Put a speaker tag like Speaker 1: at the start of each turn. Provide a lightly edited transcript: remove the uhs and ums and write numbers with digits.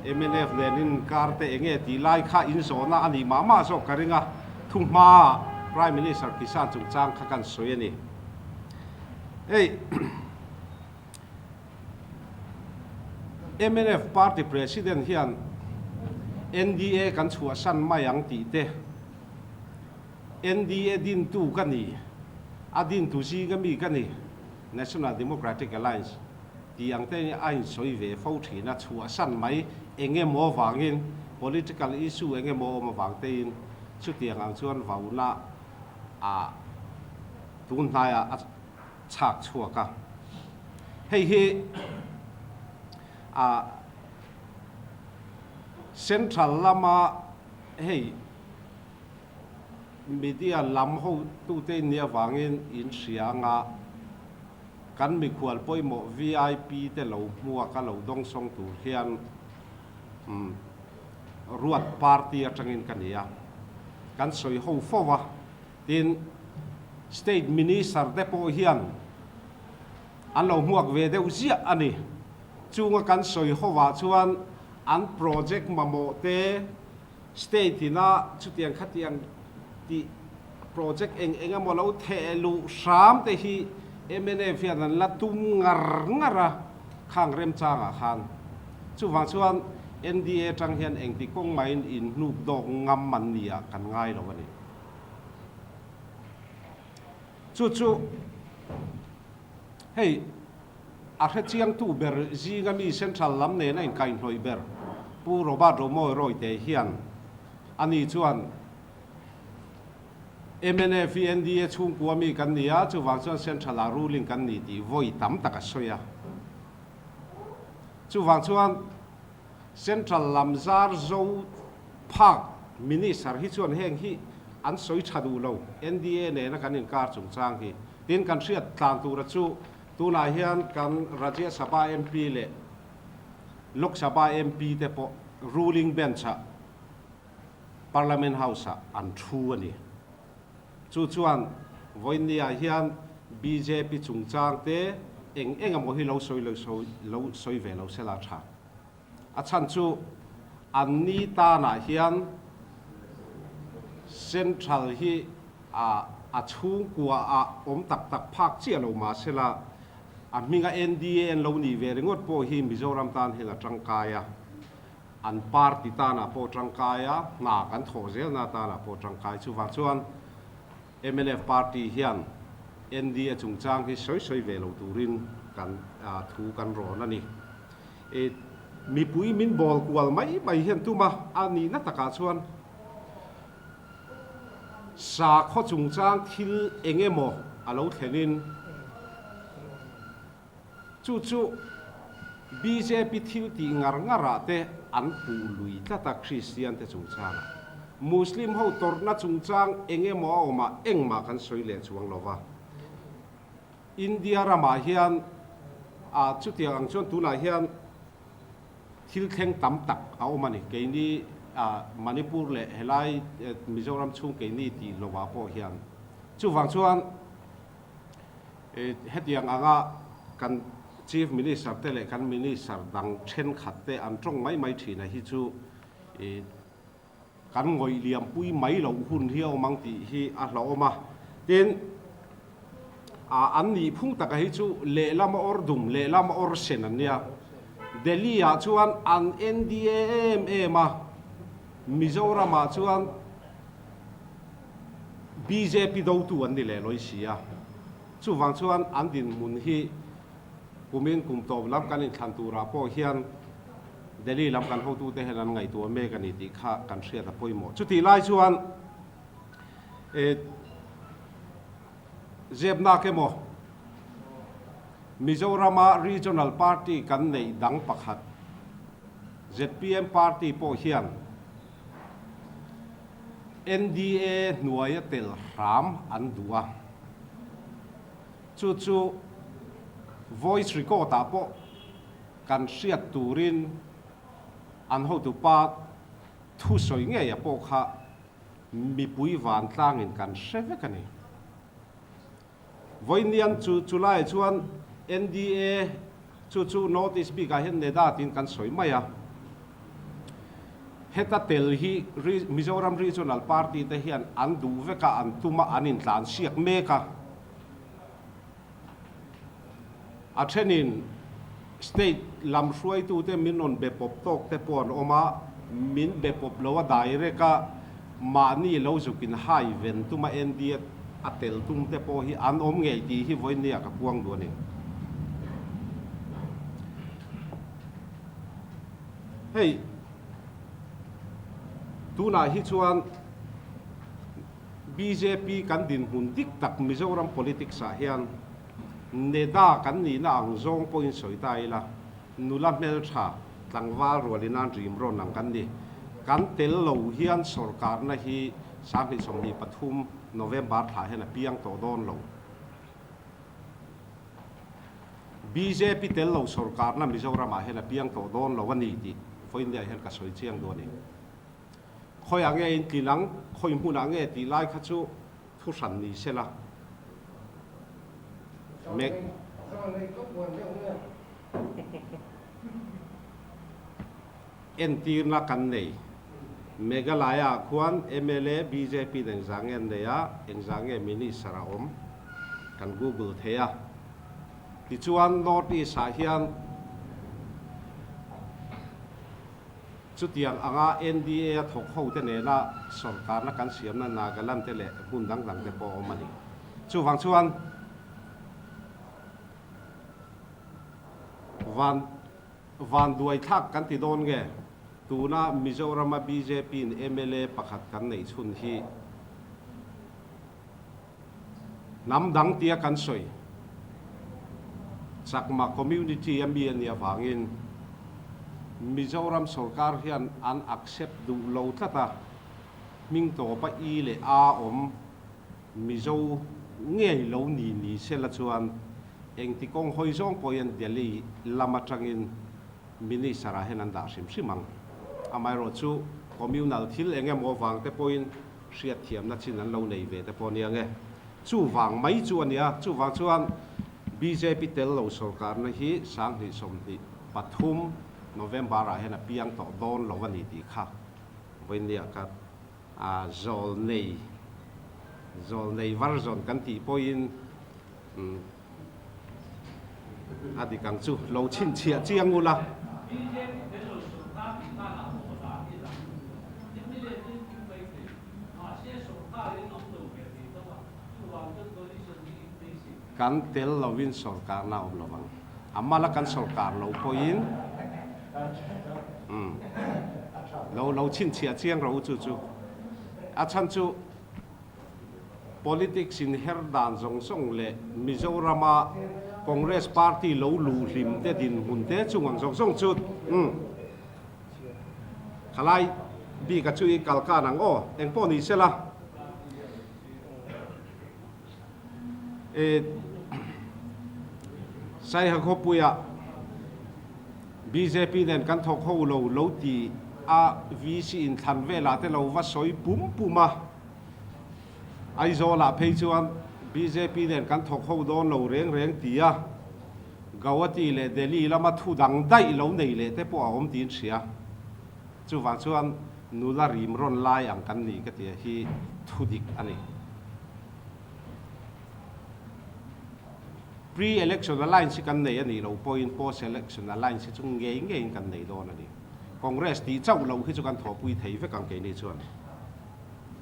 Speaker 1: Mnf nen inkar te enge tih lai kha inzawhna a nih mah mah zawk ka ring a, thuhma Prime Minister Kisan chungchang kha kan sawi a ni. Hei mnf party president hian NDA kan chhuahsan mai ang tih te, NDA dintu ka ni, a dintu zinga mi ka ni, National Democratic Alliance tih ang te a insawi ve fo thin a, chhuahsan mai eng emaw avangin, political issue eng emaw awm avang tein chutiang ang chuan vauna ah tun hnaiah a chhak chhuak a. Hei hi ah Central lama hei Media lam hotute in nih avangin in hria anga kan mikhual pawimawh VIP te lo hmuak a lo dawngsawng tur hian ruat party atangin ka ni a, kan sawi ho fo a, tin State Minister te pawh hian an lo hmuak ve deuh ziah a ni. Chunga kan sawi ho ah chuan an project mamawh te, State ina chutiang khatiang tih project eng eng emaw lo theh luh hram te hi mnf hian an la tum ngar ngar a khang remchangah khan. Chuvang chuan NDA atang hian engti kawng mahin inhnuk dawk ngam an nia kan ngai lo a ni. Chu chu hei a hrechiangtu ber zinga mi Central lam nena inkaihhnawih ber Pu Robert Romawi Rawite hian ani chuan mnf hi NDA chhungkua mi kan ni a, chuvang chuan Central ah ruling kan ni tih vawi tam tak a sawi a. Chuvang chuan Central lam zar zo phak Minister hi chuan heng hi an sawi tha duh lo, NDA nena kan inkar chungchang hi. Tin, kan hriat tlan tura chu tunah hian kan Rajya Sabha MP leh Lok Sabha MP te pawh ruling bench-ah Parliament House-ah an thu a ni. Chu chuan vawiinniah hian bjp chungchang te eng eng emaw hi lo sawi lo sawi ve lo sela tha. A chhan chu an ni tanah hian Central hi a chhungkua ah awm tak tak phak chiah lo mahsela a hminga NDA an lo nih ve ringawt pawh hi Mizoram tan hian a tangkai a, an party tanah pawh tangkai a, hna kan thawh zelna tanah pawh tangkai. Chuvang chuan mnf party hian NDA chungchang hi sawi sawi ve lo turin kan thu kan rawn a ni. I mipui min bawl kual mai mai hian tum a, a nihna takah chuan sakhaw chungchang thil eng emaw a lo thlenin chu chu bjp thil tih ngar ngarah te an puh lui tlat a Kristian te chungchangah. Muslim ho tawrhna chungchang eng emaw a awmah engmah kan sawi leh chuang lo va. India ramah hian ah chutiang ang chuan tunah hian thil thleng tam tak a awm a ni. Keini ah Manipur leh helai Mizoram chhung keini tih lovah pawh hian chuvang chuan hetiang anga kan Chief Minister te leh kan Minister dang thenkhat te an tawng mai mai thin a hi chu Kan ngawih liampui mai loh hun hi a awm ang tih hi a hlauhawm a. Tin, an nihphung taka hi chu lehlam a awr dum, lehlam a awr sen an nia. Delhi-ah chuan an NDA em em a, Mizoram-ah chuan bjp dotu an ni leh lawi si a. Chuvang chuan an dinhmun hi kumin kum tawp lam kan inthlan turah pawh hian Delhi lam kan hotute hian an ngaihtuah mek a ni tih kha kan hriat a pawimawh. Chutih lai chuan zepnak emaw Mizorama Regional Party kan neih dang pakhat zpm Party pawh hian NDA hnuaia tel hram an duh a. Chu chu voice record ah pawh kan hriat turin an hotupa thusawi ngeia pawh kha mipui vantlangin kan hre vek a ni. Vawiinian chu chulaiah chuan NDA chu chu North East bikah hian NEDA tiin kan sawi mai a. Heta tel hi Mizoram Regional Party te hian an duh vek a, an tum a, an intlan siak mek a. A thenin State lam hruaitute min rawn be pawp tawk te pawh an awm a, min be pawp lo a direct a, mahni lo zuk in hai ven tum a NDA a tel tum te pawh hi an awm ngei tih hi vawinia ka puang duh a ni. Hei, tunah hi chuan bjp kan dinhmun dik tak Mizoram politics ah hian NEDA kan nihna ang zawng pawhin sawi ta ila, nula hmeltha, tlangval rual inan rim rawn ang kan ni. Kan tel lo hian sorkarna hi 2023 November thlah hian a piang tawh dawn lo. Bjp tel lo sorkarna Mizoramah hian a piang tawh dawn lo a ni tih vawiinniah hian ka sawi chiang duh a ni. Khawiah nge in tlin ang, khawi hmunah nge tih lai kha chu thu hran ni se la. Mek. Entirna kan nei. Meghalaya ah khuan mla bjp in engzah nge an nei a, engzah nge minister a awm kan google thei a. Tichuan North East ah hian chutiang anga NDA a thawk ho te nena sorkarna kan siamna Nagaland te leh hmun dang dang te pawh a awm a ni. Chuvang chuan van Vanduai thlak kan ti dawn nge? Tuna Mizorama bjp in mla pakhat kan neih chhun hi hnam dang tia kan sawi Chakma community a mi a nih avangin Mizoram sorkar hian an accept duh lo tlat a, hming tawpa i leh a awm Mizo ngei lo ni ni sela chuan engti kawng hawi zawng pawh hian Delhi lam atangin Minister ah hian an dah hrim hrim ang. Amaherawh chu communal thil eng emaw vang te pawhin hriatthiamna chin an lo nei ve te pawh nia nge. Chuvang mai chu a nia. Chuvang chuan bjp tel lo sorkarna hi 2023 November ah hian a piang tawh dawn lo a ni tih kha vawinia ka A zawlnei, zawlnei version kan tih pawhin a dik ang chu lo chhinchhiah chiang ula. Kan tel lovin sorkarna a awm lo ang. A mala kan sorkar lo pawhin lo lo chhinchhiah chiang rawh u chu chu. A chhan chu politics in her dan zawng zawng leh Mizorama Congress party lo luh hlim te dinhmun te chung ang zawng zawng chu khalai bik a chu i kalkan ang aw engpawh ni sela. Saiha khawpuia bjp nen kan thawk ho lo lo ti a VC inthlan velah te lo va sawi pum pum a, Aizawlah phei chuan bjp nen kan thawk ho dawn lo reng reng ti a, Gauhati leh Delhi lama thu dang daih lo nei leh te pawh a awm tiin hria. Chuvang chuan nula rim rawn lai ang kan ni ka tia hi thu dik a ni. Pre-election alliance hi kan nei a nih loh pawhin post-election alliance hi chu ngei ngeiin kan nei dawn a ni. Congress tih chauh loh hi chu kan thawhpui thei vek ang keini chuan.